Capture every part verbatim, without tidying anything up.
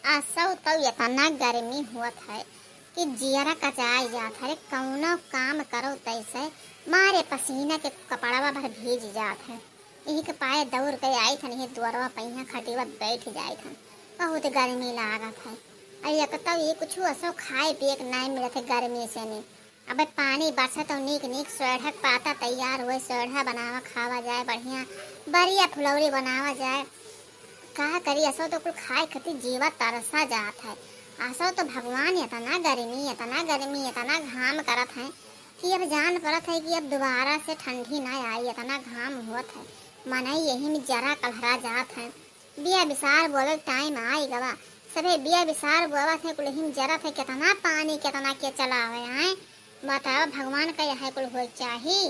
असौ तो इतना गर्मी होत है कि जियरा कचाई जात है। कौनो काम करो तैसे मारे पसीना के कपड़वा भर भीज जात है। यही के पाए दौड़ के आई थन, ये दुआरवा पहिया खटिया बैठ जाई थन। बहुत गर्मी लागत है। और एक तो ये कुछ असो खाए पिए के नहीं मिलत है गर्मी से नहीं। अबे पानी बरसत तो नीक नीक सोढ़ा के पाता तैयार हुए, सोढ़ा बनावा खावा जाए, बढ़िया बरिया फुलौरी बनावा जाए। का करी, असो तो कुल खाए खातिर जीवा तरसा जात है। असो तो भगवान इतना गर्मी, इतना गर्मी, इतना घाम करत है कि अब जान पड़त है कि अब दोबारा से ठंडी ना आई, इतना घाम होत है। मनई यही में जरा कलहरा जात है। बिया बिसार बोवे के टाइम आई गवा, सभे बिया बिसार बोवत है, कुलहिम जरत है, कितना पानी कितना के चलावे आए। बतावा भगवान का यह कुल हो चाही।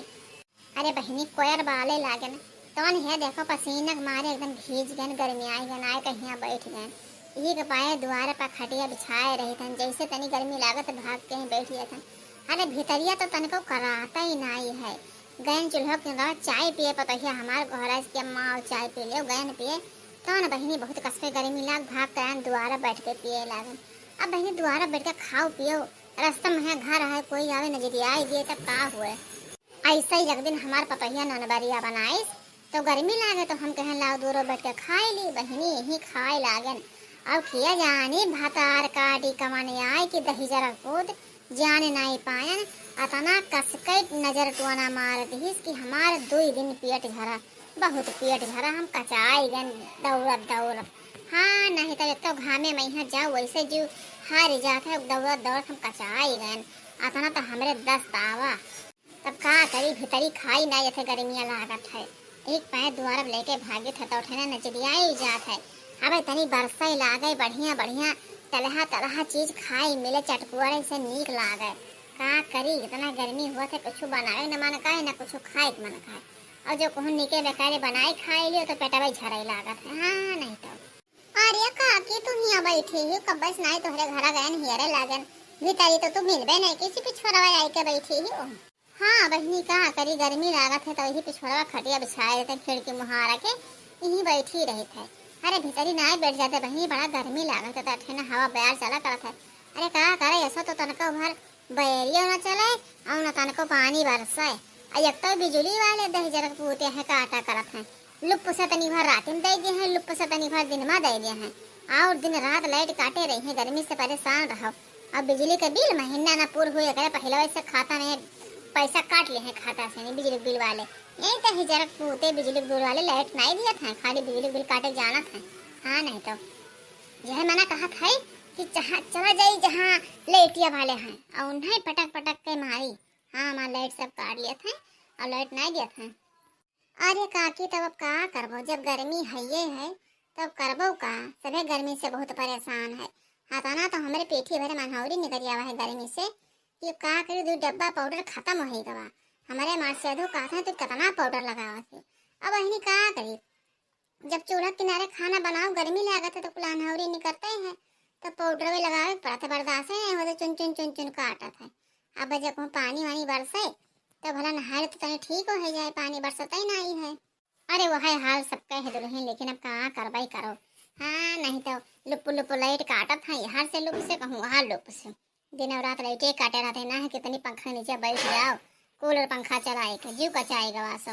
अरे बहिनी, कोयर बाले लागन, तौन है देखो पसीना के मारे एकदम भीज गन, गर्मी आई गन, आए कहिया बैठ गन। यही के पाए दुआरे पर खटिया बिछाए रही थन, जैसे तनी गर्मी लागत भाग के ही बैठ गए थन। अरे भितरिया तो तनिको कराता ही नाई है। गैन चूल्हा के लगा चाय पिए पतोहिया हमार गोहराज के, "अम्मा, आओ चाय पी लियो।" गैन पिए, तौन बहिनी बहुत कस पे गर्मी लाग, भाग के आन दुआरा बैठ के पिए लागन। अब बहिनी दुआरा बैठ के खाओ पियो, रास्ता में है घर है, कोई आवे नजरिया आई दिए तब का हुए। ऐसा ही एक दिन हमार पतोहिया ननबरिया बनाइस, तो गर्मी लागे तो हम कहें लाओ दूरो बैठ के खाए ली। बहिनी यही खाए लागन। अब किया जानी भतार काटी कमन आए कि दही जरा कूद जाने नाई पायन, अतना कसके नजर टोना मार दिहिस कि हमार दुई दिन पेट झरा, बहुत पेट झरा, हम कचाई गन दौड़त दौड़त। हाँ, नहीं तो एक तो घामे में यहाँ जाओ, वैसे जीव हार जात है, दौड़त दौड़त हम कचाई गन, अतना तो हमरे दस्त आवा। तब का करी, भीतरी खाई ना जैसे गर्मिया लागत है। एक पैर दुआरब लेके भागित है तो ठेना नजरियाई जात है। अबे तनी बरसाई लागे बढ़िया बढ़िया तलहा तलहा चीज खाई मिले, चटकुआरे से नीक लागे। का करी, इतना गर्मी हुआ थे, कुछ बनावे न मन का है, न कुछ खाए के मन का है। और जो कहूँ निके बेकारे बनाई खाई लियो तो पेटवा झराई लागत है। हाँ, नहीं तो। अरे काकी, तू हियाँ बैठी ही, कब से नाई तोहरे घरा गयन हियरे लागन। भीतरी तो तू मिलबे नहीं किसी पिछोरवा आई के बैठी ही। हाँ बहिनी, का करी, गर्मी लागत है तो यही पिछोरवा खटिया बिछाए देते खिड़की मुहारा के, यहीं बैठी रहित है। अरे भीतरी नाई बैठ जाते बहिनी, बड़ा गर्मी लागत है, तो ठेना हवा बयार चला करत है। अरे का करे, ऐसा तो तनका उभर बैरियो न चले और न तनको पानी बरसे। आ एक तो बिजुली वाले दहिजरक पूते हैं काटा करत हैं। लुप्प से तनी भर रातिन दे दिए हैं, लुप्प से तनी भर दिन में दे दिए हैं। और दिन रात लाइट काटे रही हैं, गर्मी से परेशान रहो। अब बिजली के बिल महीना ना पूर हुए करे, पहले वैसे खाता में पैसा काट लिए हैं खाता से नहीं बिजली बिल वाले। यही दहिजरक पूते बिजली बिल वाले लाइट नहीं दिए थे, खाली बिजली बिल काटे जानत हैं। हाँ नहीं तो यह मना कहत है कि जहाँ चला जाई जहाँ लाइटिया वाले हैं और उन्हें पटक पटक के मारी। हाँ, हमार लाइट सब काट लिया था और लाइट नहीं दिया था। अरे काकी, तब अब का करबो, जब गर्मी है ये है, तब करबो का? सभे गर्मी से बहुत परेशान है। हाँ, तो ना तो हमरे पेठी भरे मनहौरी निकल आवा है गर्मी से कि का करी, दो डब्बा पाउडर खत्म हो गवा। हमारे मार से अधो कहते हैं, "तू कितना पाउडर लगावा थे?" अब अहिनी का करी, जब चूल्हा किनारे खाना बनाओ, गर्मी लागत है तो कुल अनहौरी निकलते हैं, तो पाउडर भी लगावे के पड़त है, बर्दाश्त ही नहीं होते, चुन चुन चुन चुन काटत है। अब जब कहूँ पानी वानी बरसे तो भला नहाए तो तनी ठीक हो जाए, पानी बरसते ही नहीं है। अरे वह हाल सबके है दुल्हन, लेकिन अब कहाँ करवाई करो। हाँ, नहीं तो लुप लुप लाइट काटत है, हर से लुप से कहूँ, हर लुप से। दिन और रात लाइटे काटे रहते ना है, कितनी पंखा नीचे बैठ जाओ, कूलर पंखा चलाए के जीव कचाए गवा सो।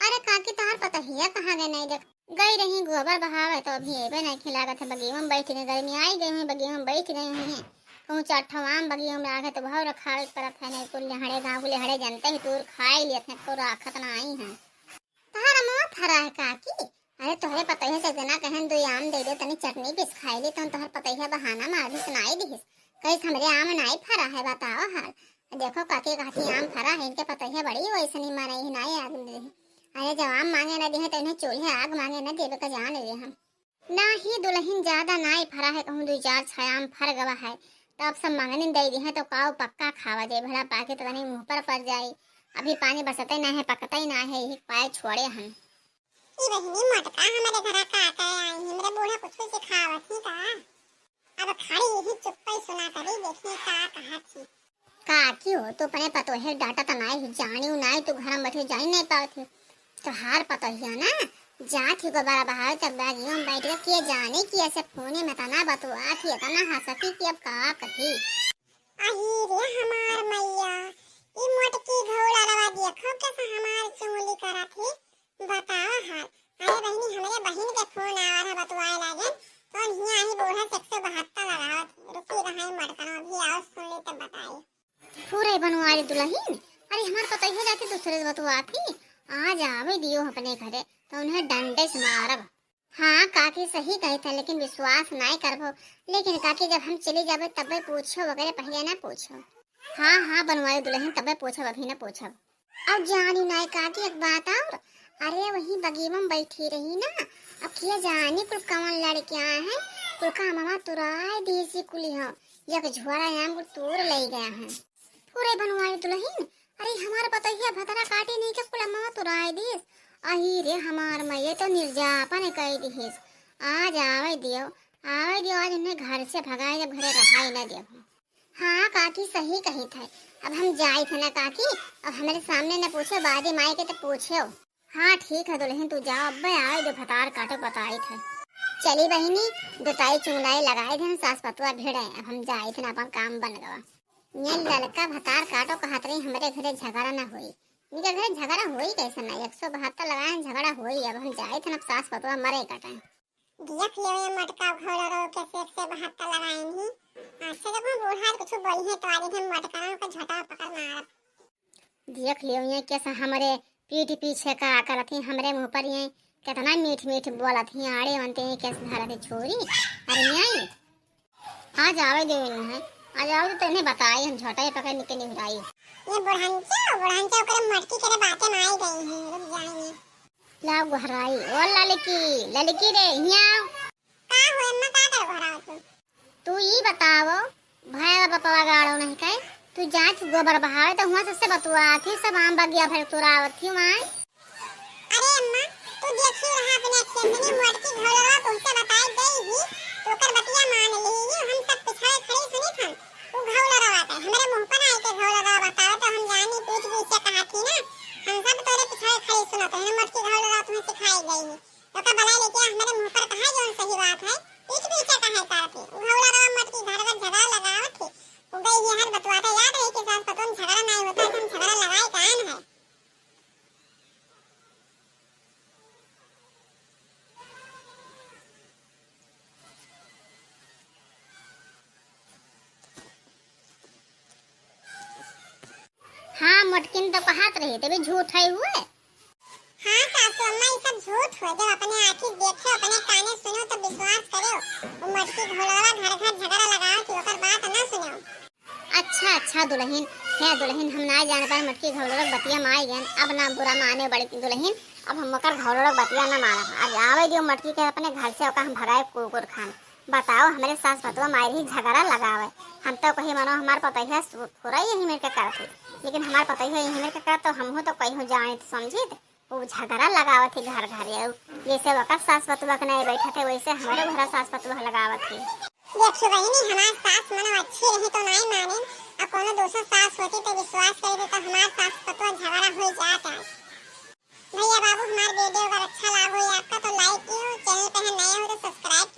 अरे काकी, तोहार पतोहिया कहाँ गए नहीं देख? गई रही गोबर बहावे तो अभी अबे नहीं खिलागत है, बगियो में बैठ गई, गर्मी आई गई हुई, बगियो में बैठ गई हुई है। कहूँ चार ठो आम बगियो में लागे तो भाव रखावे के पड़त है, नहीं कुल लेहड़े गाँव के लेहड़े जनते ही तूर खाए लिए थे, को राखत ना आई है। तोहार अमवा फरा है काकी? अरे तोहरे पतोहिया से जना कहन दुई आम दे दे, तनी चटनी पीस खाई ली, तो तोहर पतोहिया बहाना मार दिस, नाई दिस। कहिस हमरे आम नाई फरा है, बताओ हाल। देखो काकी कहती आम फरा है, इनके पतोहिया बड़ी वैसनी मारे ही नाई आग दे। अरे जब आम मांगे न दिहे तो इन्हें चूल्हे आग मांगे न देवे का जान ले हम। ना ही दुल्हन ज्यादा नाई फरा है, कहूँ दुई चार छह आम फर गवा है, तो अब सब मंगनी दे दिहे तो काऊ पक्का खावा जाए, भला पाके तो तनी मुँह पर पड़ जाए। अभी पानी बरसते ना है, पकते ही ना है, यही पाए छोड़े हम। ई बहिनी मोटका हमरे घरा का करे आई, हमरे बूढ़ा कुछ सिखावत ही का? अब खड़ी यही चुप्पे सुना करी, देखी का कहत ही। काकी हो, तू अपने पतोहे डांटा त नाई ही, जानी उ नाई, तू घर में बैठे जानी नहीं पावत ही। तोहार पतोहिया ना, जात ही गोबर बहावे तब बगिया में बैठ के, के जाने कि ऐसे फोने में तना बतुआत ही, इतना हंसती कि अब का कही। अही रे हमार मैया, ई मोटकी घौलरवा देखो कैसे हमार चुगली करत ही। बतावा हाल। अरे बहिनी, हमरे बहिन के फोन आवा रहा, बतुआए लागेन। तो हियाँ ही बूढ़ा से एक सौ बहत्तर लगावत ही। रुकी रहा, ई मटकनवा अभी आओ, सुन ले तब बताई। फुरे बनवारी दुलहिन, अरे हमार पतोहिया जाके दूसरे से बतुआत ही। आज आवे दियो अपने घरे, तो उन्हें डंडे से मारब। हाँ काकी, सही कही था, लेकिन विश्वास नाय करबो। लेकिन काकी, जब हम चली जाबे तबे पूछो, वगैरह पहले ना पूछो। हाँ हाँ बनवारी दुलहिन, तबे पूछब, अभी ना पूछब। अब जानी नाय काकी, एक बात और, अरे वही बगीवा में बैठी रही ना, अब किया जानी कुल कवन लड़कियां हैं, कुल का ममा तुराय देसी कुली हो, एक झोरा आम कुल तोड़ ले गया है। फुरे बनवारी दुलहिन, अरे हमार पतोहिया भतरा काटी नहीं के कुल ममा तुराय देस। अही रे हमार मैया, तो निर्जापन कई दिहिस। आज आवे दियो, आवे दियो, आज उन्हें घर से भगाए, जब घरे रहाई ना दियो। हाँ काकी, सही कही थे। अब हम जाई थे ना काकी, अब हमारे सामने न पूछो, बादी माई के तो पूछो। हाँ ठीक है दुलहिन, तू जाओ, अब्बे आए जो भतार काटो बताई थे। चली बहिनी, दोताई चुंगलाई लगाए थे, सास पतुआ भिड़े, अब हम जाई थे ना, अपन काम बन गवा। ये ललका भतार काटो कहत रही, हमरे घरे झगड़ा ना होई। इनके घरे झगड़ा होई कैसे ना, एक सौ बहत्तर लगाए हैं, झगड़ा होई, अब हम जाई थे ना, अब सास पतुआ मरे कटे। देख लेवे मटका घोलरो के सेठ से बहत्तर लगाइन ही। अच्छा, जब हम बूढ़ा कुछ बोली है तो आज हम मटका का झोटा पकड़ मारब। देख लेवे ये कैसे हमरे पीठ पीछे का करत ही, हमरे मुँह पर ये कितना मीठ मीठ बोलत ही, आड़े बनते हैं कैसे धरत ही छोरी। अरे ये आई, आ जावे दे है, आ जावे तो इन्हें बताई, हम झोटा ही पकड़ के निहुराई। ये बुढ़ंचा, बुढ़ंचा ओकरे मटकी के बातें में आई गई है, रुक जाएंगे। ला गोहराई, ओ ललकी, ललकी रे, हियाँ आओ। का हो अम्मा, का कर गोहराओ तू? तू ई बताओ, भाई बपवा गाड़ो नहीं कहे, तू जाए तू गोबर बहावे तो हुआँ सबसे बतुआत ही, सब आम बगिया भर तुरावत ही वहाँ। अरे अम्मा, तू देखी रहा अपने अखियन से, मोटकी घोलवा तुमसे बताई गई ही, तो ओकर बतिया मान ली ही, हम सब पिछड़े खड़ी सुनी थन। तू घोलवा का, हमरे मुँह पर आई के घोलवा बतावे तो हम जानी पीठ पीछे कहा थी ना, हम सब तोरे पिछड़े खड़ी सुनत है, मोटकी घोलवा तुम्हें सिखाई गई ही। तो का भलाई लेके हमरे मुँह पर कहा जौन सही बात है, पीठ पीछे काहे करत ही? उ घौला रवा मटकी घर घर झगड़ा लगावत ही। उ गई ये हर बतुआते याद रही कि सास पतोह में झगड़ा नहीं होता है, तो हम झगड़ा लगाए कान है। हाँ, मोटकिन तो कहत रही, तभी झूठ है हुए। हाँ सासू अम्मा, ई सब झूठ हो। जब अपने आँखी देखे, अपने काने सुनो, तब विश्वास करो। उ मोटकी घोलवा घर घर झगड़ा लगावत ही, ओकर बात ना सुनो। अच्छा, अच्छा दुलहिन, हे दुलहिन, हम ना जान पाए मोटकी घोलवा बतिया में आई गन। अब ना बुरा माने बड़ी दुलहिन, अब हम ओकर घोलवा बतिया ना मानब। आज आवे दियो मोटकी के अपने घर से, ओका हम भगाए कुकुर खान। बताओ, हमरे सास पतोह माई रही झगड़ा लगावे। हम तो कही मनो हमार पतोहिया सु-, थोड़ा यही मेर के करत ही, लेकिन हमार पतोहिया यही मेर के करत तो हमहू तो कहीं जानित समझित। उ झगड़ा लगावत ही घर घर, ये जैसे ओकर सास पतोह के नहीं बैठत है, वैसे हमरे घर सास पतोह लगावत ही। देखियो बहिनी, हमार सास मनो अच्छी रही तो नहीं माने, और कोनो दूसर सास होती तो विश्वास कर दे तो हमार सास पतोह झगड़ा हो जात आज। भैया बाबू, हमार वीडियो अगर अच्छा लागो या आपका तो like कियो, चैनल पे है नया हो तो सब्सक्राइब